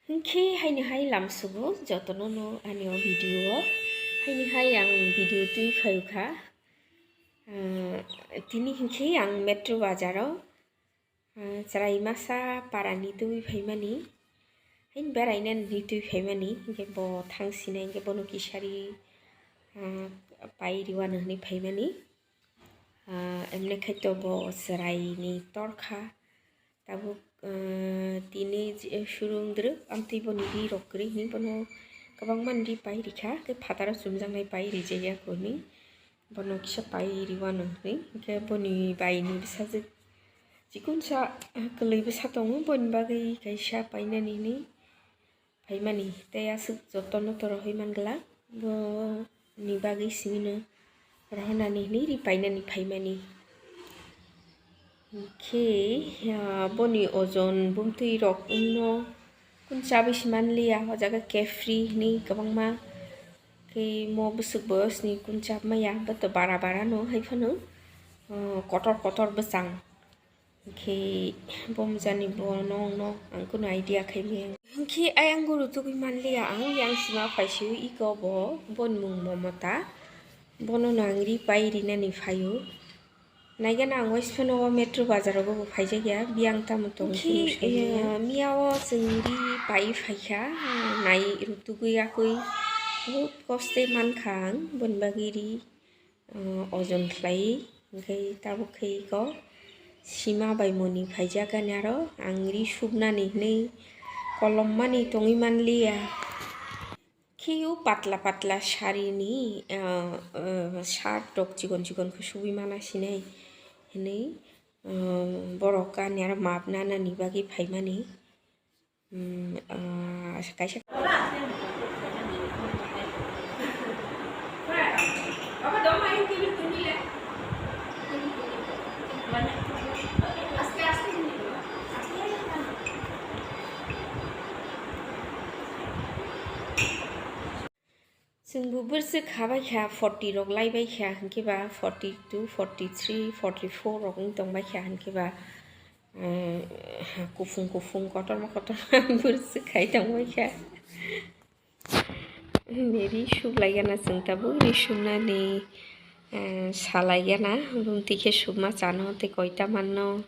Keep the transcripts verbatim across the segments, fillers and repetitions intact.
Hinkhe haini hai lamsugo jotono no ani o video o. Haini hai ang video twi phaikha. Ah, tini hinkhe ang Metro bazar o, ah, chwrai masa para ni twi phaimani. Haini berai nani twi phaimani. Hinkhe bo thang sinai hinkhe bono kisari, ah, pai riwano hinwi phaimani. Ah, emne khai to bo chwrai ni torkha. Tabuk, ah, tini je, surung drwk amtwi boni ri rok kwrwi hinwi bono kwbangma ni ri pai rikha, tei phataro chumjaknai pai rijak ya hinwi bono kisa pai riwano hinwi. Hinkhe boni bai ni bwsajwk chikonsa, ah, kwlwi bwsa tongo, boni bagwi kaisa painani hinwi phaimani, tei aswk jotono torohoi mangla, bo ni bagwi simi no rohornani hinwi ri painani phaimani. Hinkhe, ah, boni ojon bumtwi rok wngno kun chabwi si manliya, o jaga carefree hinwi kwbangma khe mo bwswk bwsni kun chap maya, bo to bara bara no hai phano, ah, kotor kotor bwchang. Hinkhe bo mjani bo nongno ang kunu idea khaimaya. Hinkhe ayang guru tugui manliya ang, yang sima phaisio iko bo, boni mung Momota. Bono no ang ri pai rinani phaio. Naigana ang waisphano o Metro bazar rogo bo phaijakya, biyang tamo tong. Hinkhe, eh, miya o chwng ri pai phaikha, nai rutugui akui, bahut koste mankha ang, boni bagwi ri. Ah, ojon khlai, hinkhe tabuk khe iko sima bai moni phaijak ani aro ang ri subnani hinwi kolom mani tongwi manliya. Kheo patla patla sari ni, ah, ah, shirt rok chikon chikon khe subui mana sinai hinwi, ah, borok ani aro map nanani bagwi phaimani. Hmm, ah, kaisa. Chwngbo bwswk khabaikha, forty rok laibaikha, hinkhe ba forty two, forty three, forty four rok wng tongbaikha, hinkhe ba, eh, kuphung kuphung, kotorma kotorma bwswk khai tongbaikha. Ri suklaigana chwng tabuk, ri suknani, eh, salaigana, bumtwi khe sukma chano tei koita manno.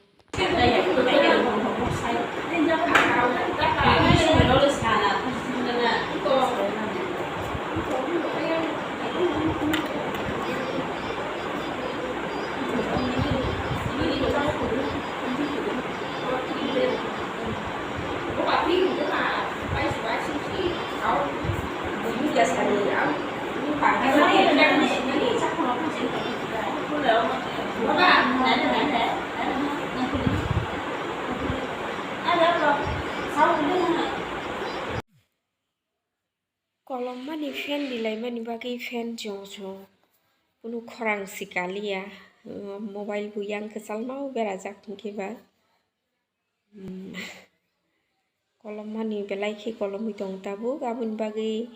Kolom mani fan rilaimani bagwi fan chong chong, kunu khorang si kaliya, mobile bo yang kwchalma o berajak hinkhe ba. Hmm. Kolom mani belai khe kolomwi tong tabuk, aboni bagwi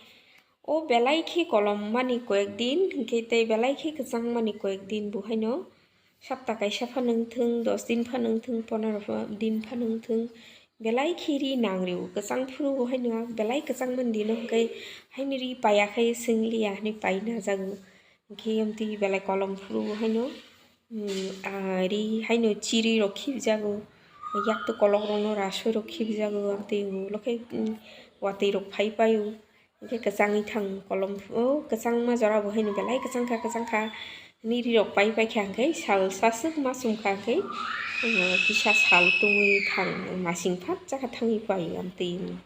o belai khe kolom mani koyek din, hinkhe tei belai khe kwchang mani koyek din bo haino, sapta kaisa phano wngthung, dos din phano wngthung, ponero din phano wngthung, belai khe ri nang rio, kwchang phuru bo haino belai kwchang mani dino hinkhe haino ri paiya khai swngliya hinwi pai najago. Hinkhe amtwi belai kolom phuru bo haino, um, ah, ri haino chiri rok khibjago, yak twi kolok rokno rasoi rok khibjago, amtwi ulo khe, um, watwi rok phai paio. Hinkhe kwchangwi thang kolom, o kwchangma jora bo haino belai kwchangkha, kwchangkha hinwi ri rok pai paikha hinkhe sal saswk ma chumkha hinkhe, um, kisa sal tungwi thang masing phat chakha thangwi paio amtwi.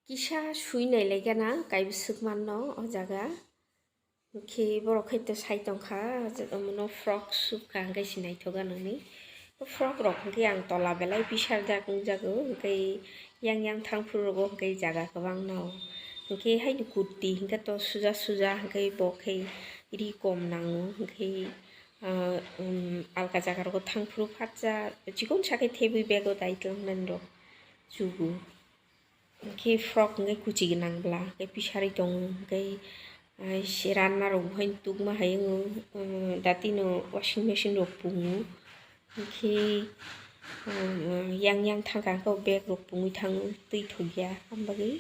Kisa sui nai lai gana kaibwswk manno o jaga. Hwnkhe borok khe to sai tongkha, omono frock subkha hwnkhe se naithok gana hinwi. O frock rok hwnkhe ang tola belai bisarjak nukjago, hwnkhe yang yang thangphuru rogo hwnkhe jaga kwbangno. Hwnkhe haino kurti hwnkhe to suja suja hwnkhe bo khe ri kom nango, hwnkhe, ah, um, alka jaga rogo thangphuru phatsa chikon sakhe thebwi bego dai tongmani rok chugo. Hwnkhe frock hwnkhe kuchi gwnang bwla, hwnkhe pisari tongo, hwnkhe, ah, se ranna rok buphai tukma hai wngo, ah, datino washing machine rok pungo, hwnkhe, ah, yang yang thangkha hwnkhe bag rok pungwi thango, twi thokya, aboni bagwi.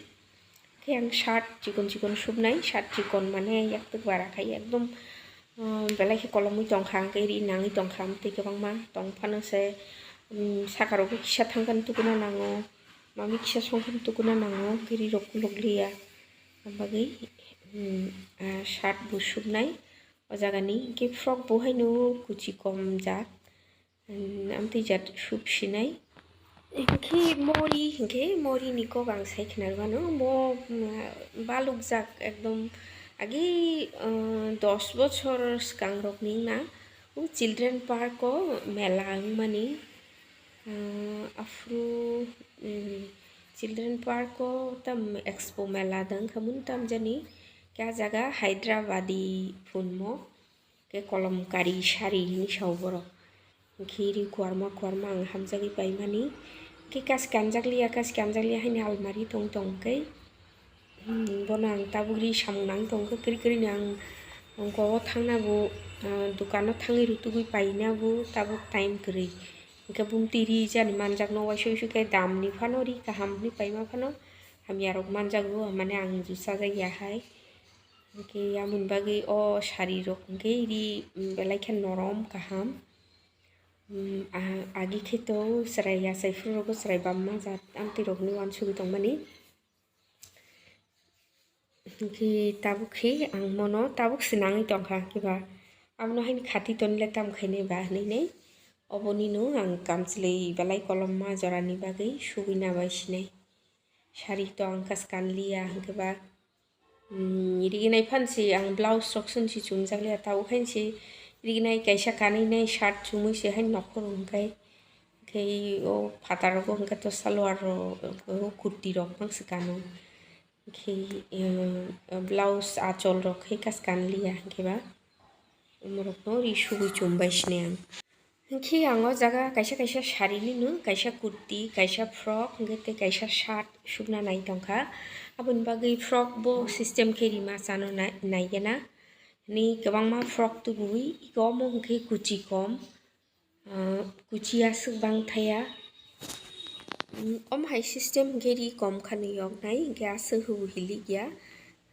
Hwnkhe ang shirt chikon chikon subnai, shirt chikon mane yaktwk bara khai ekdom, ah, belai khe kolomwi tongkha, hwnkhe ri nangwi tongkha, amtwi kwbangma tong phano se, um, saka rogo kisa thangkhani tukuna nango. Mami kisa songkhani tukuna nango, kiri rok kuluk liya. Abagwi, um, ah, shirt bo subnai o jagani, hwnkhe frock bo haino kuchi kom jak, um, amtwi jat sub sinai. Hwnkhe mori, hwnkhe mori ni kok ang sai khna rwmano, bo, um, baluk jak ekdom agi, um, dos bochor swkang rok ni wngna, o children park o mela wngmani. Ah, aphuru, um, children park o tam expo mela dang khamun tam jani. Kya jaga Hyderabadi phunmo. Ke kolom kari sari hini sao borok. Khiri kuarma kuarma ang hamjagwi paimani. Ke kas kanjak liya, kas kanjak liya haini almari tong tong khe. Hmm, bono ang tabuk ri samung nang tong khe, kwrwi kwrwi no ang, ang kogo thangna bo, ah, dukano thangwi rutugwi paina bo tabuk time kwrwi. Hwnkhe bumtwi ri jani manjakno waisa waisa khe damni phano ri kaham hwnwi paima phano hamya rok manjago, mane ang jusa jak ya hai. Hwnkhe amoni bagwi o sari rok hwnkhe ri belai khe norom kaham. Hmm, ah, agi khe to chwrai yachai phuru rogo chwrai bamma jat amtwi rokni uansugwi tongmani. Hwnkhe tabuk khe ang mono tabuk se nangwi tongkha, hwnkhe ba abono haini khati tonle tam khainai ba hinwi nei. Obonino ang kamchwlwi belai kolomma jorani bagwi sugwi nabai sinai. Sari to ang kaskan liya, hwnkhe ba, um, riginai phansi ang blouse rok swnsi chumjak liya, tabuk hainsi riginai kaisa kanwi nai shirt chumui se haino nokhor hwnkhe. Khe o phatar rogo hwnkhe to salwar rok, o kurti rok bangsi kano. Khe, eh, blouse achol rok khe kaskan liya hwnkhe ba. Omorokno ri sugui chumbai sinai ang. Hwnkhe ang o jaga kaisa kaisa sari nino, kaisa kurti, kaisa frock, hwnkhe tei kaisa shirt sukna nai tongkha. Aboni bagwi frock bo system khe rima chano nai, naigena. Ni kwbangma frock tubui, iko omo hwnkhe kuchi kom. Ah, kuchi aswk bang thaya. Mm, omo hai system hwnkhe ri kom khani yoknai, hwnkhe aswk hubu hilikya,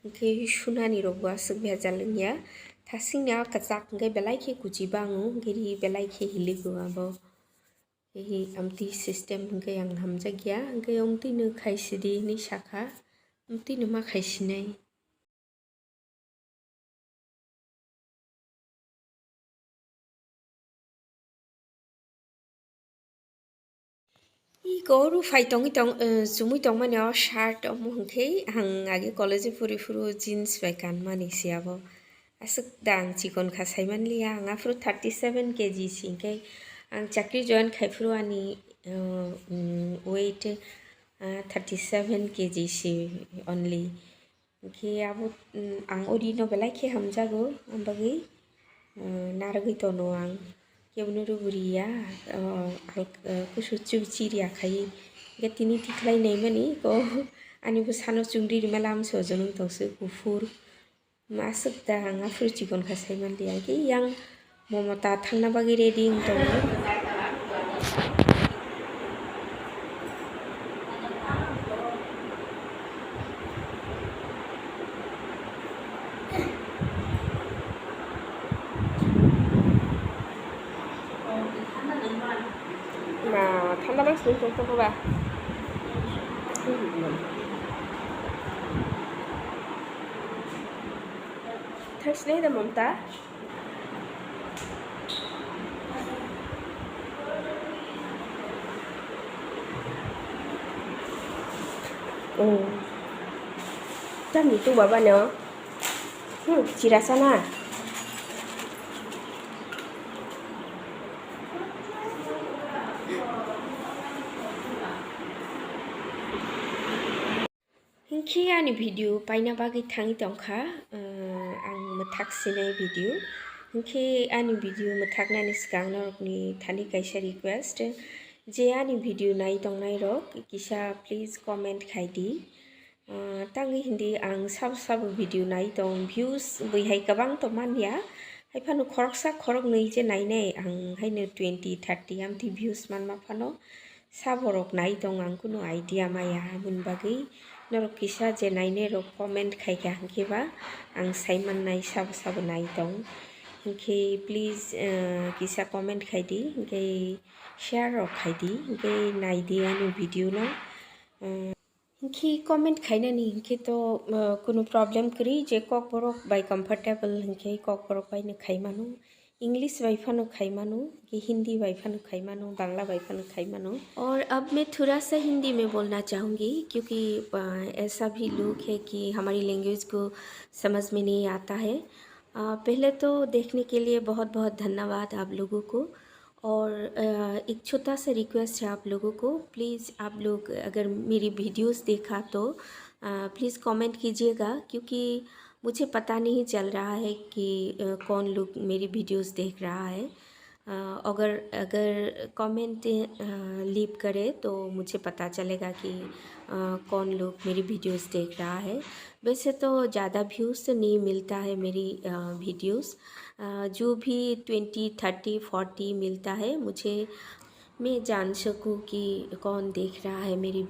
hwnkhe sunani rokbo aswk bejal wngya. Thasingni a kwchak hwnkhe belai khe kuchi bango, hwnkhe ri belai khe hiligo abo. Hihi amtwi system hwnkhe ang hamjakya, hwnkhe omtwino khaisidi hinwi sakha, omtwino ma khaisinai. Iko oro phai tongwi tong, eh, chumui tongmani o shirt omo hwnkhe ang age college-o phuri phuru jeans bai kanmani se abo. Aswk da ang chikon kha saimanliya, ang aphuru thirty seven K G si, hwnkhe ang chakri join khai phuru ani, eh, mm, weight, ah, thirty seven K G si only. Hwnkhe abo, mm, ang ori no belai khe hamjago, ang bagwi, mm, narwgwi tono ang. Kebono rwgwi riya, oh, ang, eh, kusu chu chiriya khai. Hwnkhe tini tikhlai naimani ko ani bwsano chumri rima lam sojonong tongse kuphur. Aswk da ang aphuru chikon kha saimanliya. Hwnkhe yang Momota thangna bagwi ready wng tongo. Ma, thanda nang sini tong tong ba. Thang sini da Momota. Oh. Tang ni tu baba no. Hmm, chira sana. Hinkhe ani video paina bagwi thangwi tongkha, uh, ang mwthak sinai video. Hinkhe ani video mwthaknani swkang norokni thani kaisa request, je ani video nai tongnai rok kisa please comment khai di. Uh, tangwi hindi ang sabo sabo video nai tong, views bwihai kwbang tong manya, hai phano khoroksa khoroknwi je nainai ang haino twenty thirty amtwi views manma phano. Sa borok nai tong ang kunu idea maya, aboni bagwi norok kisa je nainai rok comment khai kha, hinkhe ba ang sai mannai sabo sabo nai tong. Hinkhe please, eh, kisa comment khai di, hinkhe share rok khai di, hinkhe nai di ani video no. Eh, hinkhe comment khainani hinkhe to, eh, kunu problem kwrwi, je Kokborok bai comfortable hinkhe Kokborok bai no khai mano. English bai phano khai mano, ki Hindi bai phano khai mano, Bangla bai phano khai mano. और अब मैं थोड़ा सा हिंदी में बोलना चाहूँगी, क्योंकि, अ, ऐसा भी लोग है कि हमारी लैंग्वेज को समझ में नहीं आता है। अ, पहले तो देखने के लिए बहुत बहुत धन्यवाद आप लोगों को। और, अ, एक छोटा सा रिक्वेस्ट है आप लोगों को, प्लीज़ आप लोग अगर मेरी वीडियोज़ देखा तो, अ, प्लीज़ कमेंट कीजिएगा, क्योंकि मुझे पता नहीं चल रहा है कि, अ, कौन लोग मेरी वीडियोज़ देख रहा है। अ, अगर, अगर कमेंट, अ, लीव करे तो मुझे पता चलेगा कि, अ, कौन लोग मेरी वीडियोज़ देख रहा है। वैसे तो ज़्यादा व्यूज़ तो नहीं मिलता है मेरी, अ, वीडियोज़। अ, जो भी ट्वेंटी, थर्टी, फ़ोर्टी मिलता है मुझे, मैं जान सकूँ कि कौन देख रहा है मेरी